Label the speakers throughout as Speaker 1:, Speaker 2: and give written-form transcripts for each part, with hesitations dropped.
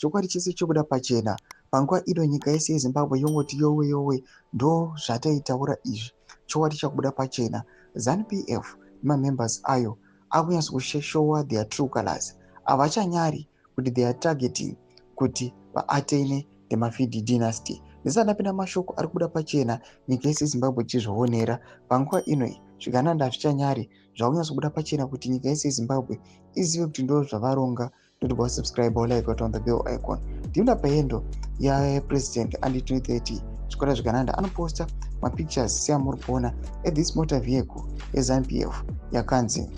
Speaker 1: Chokwadi chese chobuda pachena. Panguva ino nyika yese yeZimbabwe yongoti yowe yowe, ndo zvataitaura izvi. Chokwadi chakubuda pachena. ZANU PF nemamembers ayo akunyatso kushowa their true colors. Havachanyari kuti they are targeting kuti vaatene the Mafidi dynasty. Ndisati ndapinda mashoko ari kubuda pachena, nyika yese yeZimbabwe ichizvionera panguva ino, zvigananda hazvichanyari, zvakunyatsobuda pachena kuti nyika yese yeZimbabwe izive kuti ndo zvavaronga. Ndoti wasubscribe, like, on the bell icon. Ndinoda pahandle yapresident Anti 2030 Zvikora Zvigananda anoposta mapictures seamuri kuona at this motor vehicle yeZANU PF yakanzi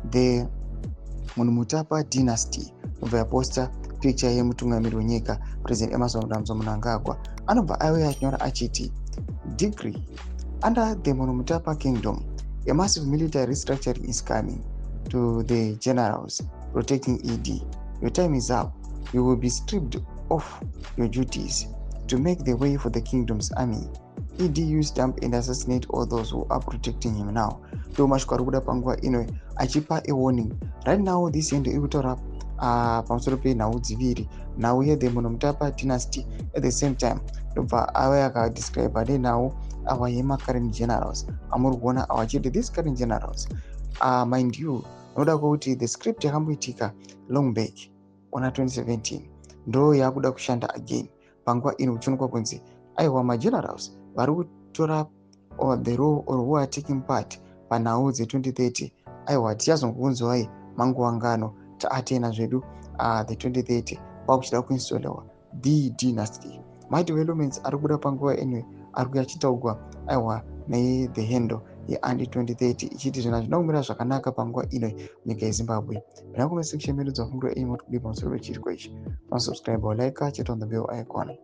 Speaker 1: the Munhumutapa dynasty. Obva yaposta picture yemutungamiri wenyika, President Emmerson Dambudzo Mnangagwa. Anobva auya achinyora achiti, "Decree under the Munhumutapa Kingdom, a massive military restructuring is coming. To the generals protecting ED, your time is up. You will be stripped off your duties to make the way for the kingdom's army. ED use dump and assassinate all those who are protecting him now." Ndo mashoko ari kuda panguva ino achipa a warning right now. This handle iri kutaura pamusoro penhau dziviri, nhau yethe Munhumutapa dynasty, at the same time ndobva ava yakadescribe nenhau awa yemacurrent generals amuri kuona awa, achiti these current generals, mind you, noda kwekuti the script yakamboitika long back ona 2017 ndo yakuda kushanda again panguva ino, kuchionekwa kunzi aiwa, magenerals vari kutora or the role or who are taking part panhau dze2030, aiwa, tichazongokunzwai manguva ngano taatena zvedu the 2030, kwakuchida kuinstallwa the dynasty. Madevelopments ari kubuda panguva ino ari kuya achitaurwa, aiwa, nethe handle yeAnti 2030, ichiti zvinhu hazvina kumira zvakanaka panguva ino munyika yeZimbabwe. Mina comment section medu dzafungura imo kuti kudii pamusoro pechiriko ichi. Masubscribe, like, chete on the bell icon.